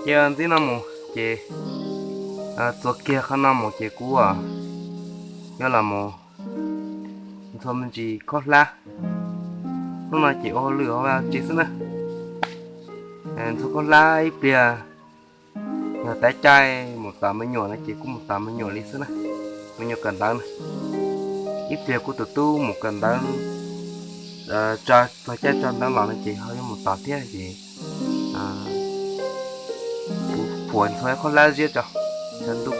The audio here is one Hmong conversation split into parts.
Ces ntxiv no mus ces txuas kiag qhov no mus ces kuv yuav los mus ntxhua me ntsis khaub hlab. Hnub no ces ua hauj lwm hauv vaj tsev xwb na. Ntxhua khaub hlab ib pliag, yog thaum caij mus tom me nyuam no ces kuj mus tom me nyuam li xwb na. Me nyuam kawm ntawv na, ib pliag kuv tus tub mus kawm ntawv, txog caij tso ntawv los no ces ho yuav mus tom thiab ces kuv phuam ntxhua khaub hlab ziab tso, tshav ntuj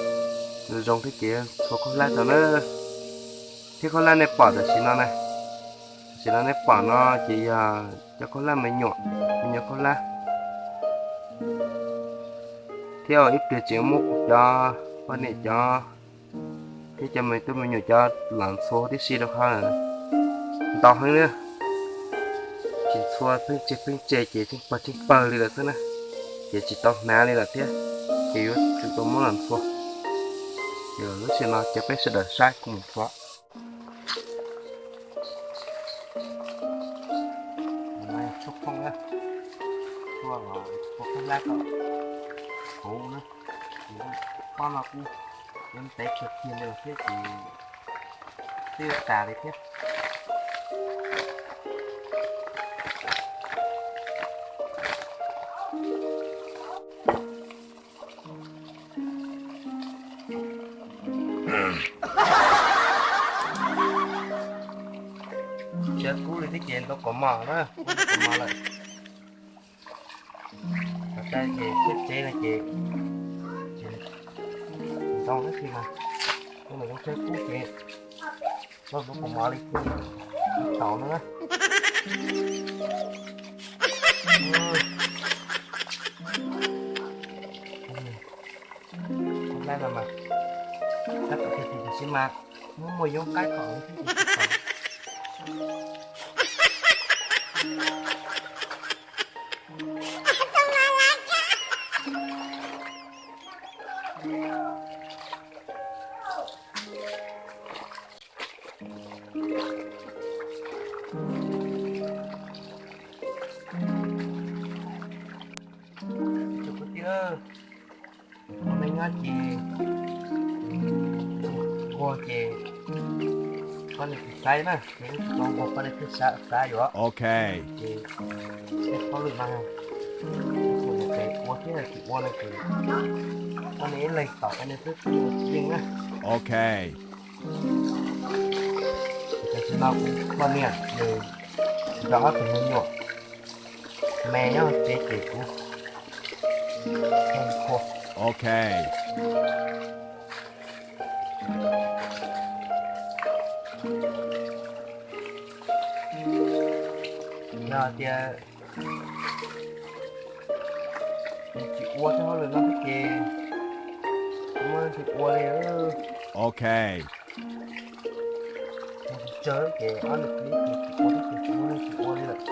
zoo thiab ces ntxhua khaub hlab tso na. Thiab khaub hlab nej pom tam sim no na, tam sim no nej pom no ces yog cov khaub hlab me nyuam, me nyuam khaub hlab. Thiab ib pliag tseem muab kuv cov poj niam cov thiab cov me tub me nyuam cov los ntxhua tib si rau qhov ntau heev na. Tsis ntxhua pheej tseg pheej tseg ces tsheej pawg tsheej pawg li lawm xwb na, ces tsis tau hnav li lawm thiab, ces yuav tsum tau muab los ntxhua. Ces lub sij hawm no ces peb sawv daws saib kuv mus ntxhua. Tshuaj phooj na, tshuaj los tshuaj phooj lab kom huv na. Pob no kuj yuav ntev kawg kiag li thiab ces twb yuav tas li thiab. Tshav kub li thiab ces ntau kaus mom na, ntau kaus mom lawm. Cov tsev no ces ntau thiab xwb mas, tus no zoo tshav kub ces ntau kaus mom li thiab, tau no na. Hlab no mas, hlab kom tiag tiag tiam sis mas muaj muaj yoov qaib kom li thiab ces tsis tau. Tus kwv tij, ua neej nyob ces nquag ces koj niam tsis xaiv na, ces wb tsis tau nquag koj niam thiaj xav yuav. Ces tej hauj lwm no tus niam tes ua thiab tsis ua no ces koj niam ib leeg tom koj niam xwb, tsis ua tsis yeej na. Tam sim no kuv poj niam nws nrog ob tug me nyuam me nyob tsev ces kuv nquag. Yog tias nws tsis ua tej hauj lwm no thiab ces muab nws ua li. Nws tsis tsawg ces ob niam txiv tsis ua thiab ces tsis muab nws ua li lawm.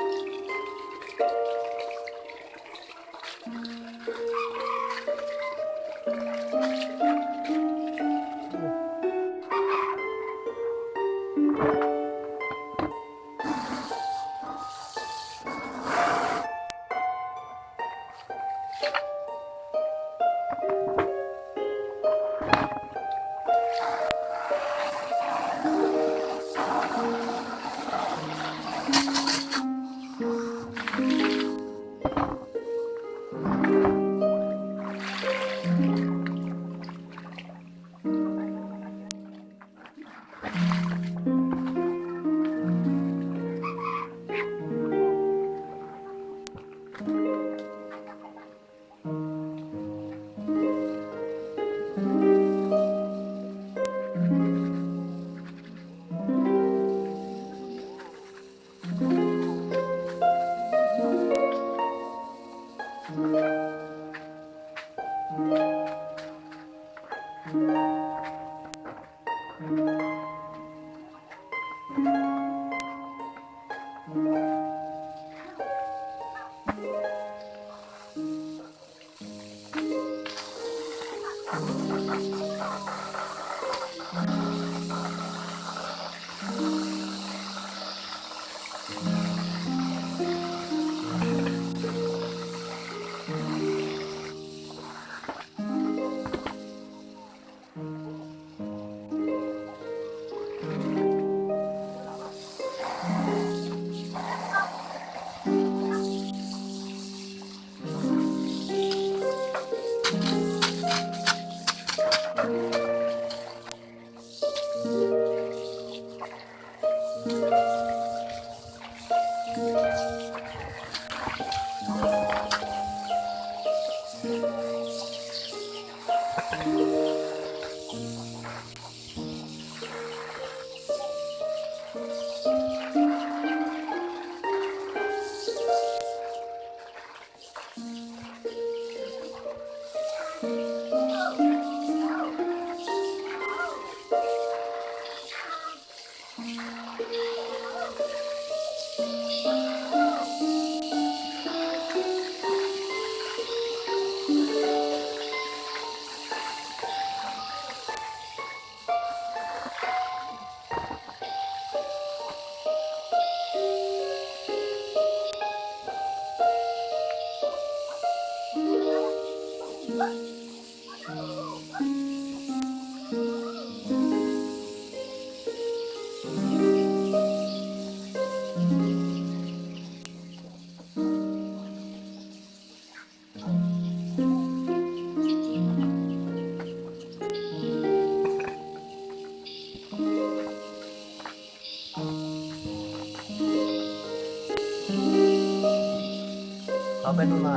Tau peb hnub no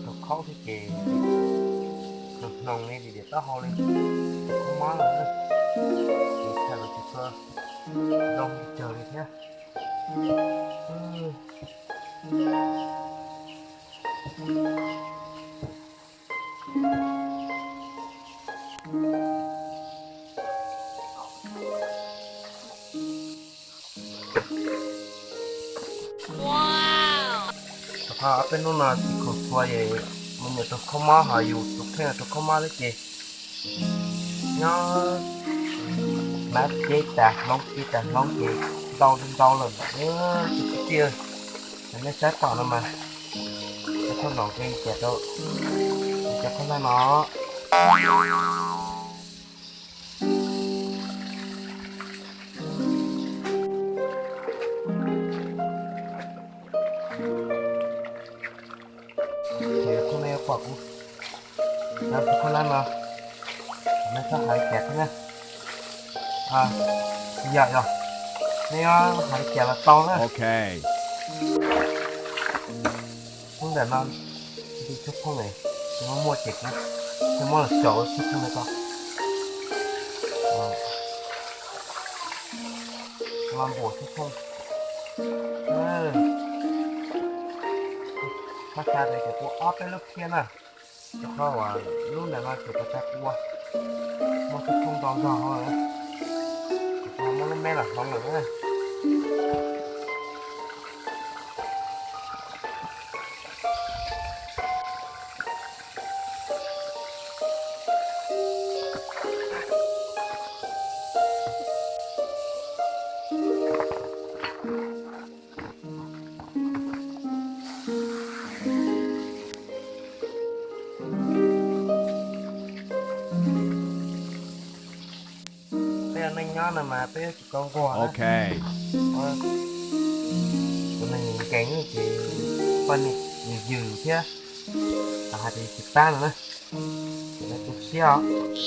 tus rau khaub thiab ces tus hnoos li dim taub hau li, tus khaub mob no ces tshaj los tsis tshua zoo li tsawg li thiab. Rau qhov ob peb hnub no tsis khoom txhua es mus nyuam tus khaub mob ho yus tus kheej tus khaub mob thiab ces nyob hmab ceb tas hloov ceb tas hloov ces ntau li ntau lawm ntag kwv tij. Nej saib tom no mas cov khaub noom ces cas rau cov khaub hlab no. Ces nej pom kuv cov khaub hlab no, nej txhob hais li cas thiab na. Yam yog nej hais li cas los tau na. Lub ntawm no nti tshoob phooj es tsis muaj muaj ces kuv thiaj muab los xyaum ua tshoob phooj no tso. Los npuam tshoob phooj. Txhob xa ces kuv ob peb lub khiab na. Rau qhov uas lub ntawm no ces kuv tau ua muaj tshoob phooj ntau zog, kuv muab lub meb los hloov lawm na. Peb ua neej nyob no mas peb yuav tsum tau nquag na. Tus neeg nkees ces poj niam yws yws thiab, hais tias yus tsis pab no na, ces nej tu siab os.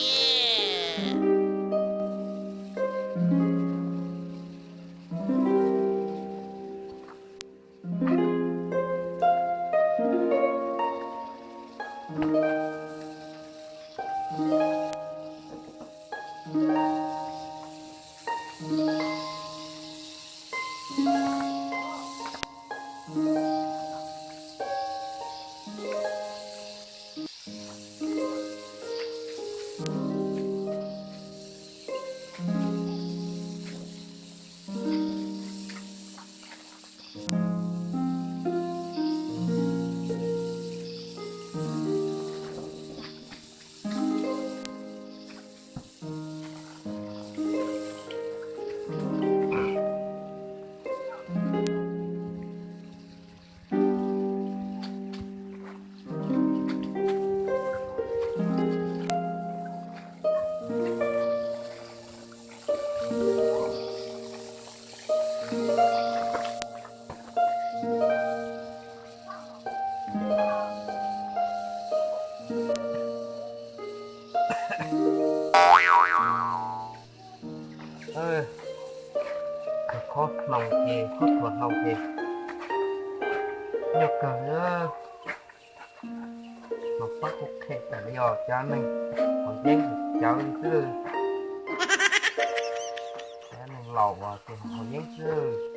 Khaub hnoos ces, khaub thuas hnoos ces nyuaj kawg li. Los pab kuv qhia tawm li os, cov neeg haus yeeb cawv li xwb. Cov neeg laus uas tus haus yeeb xwb.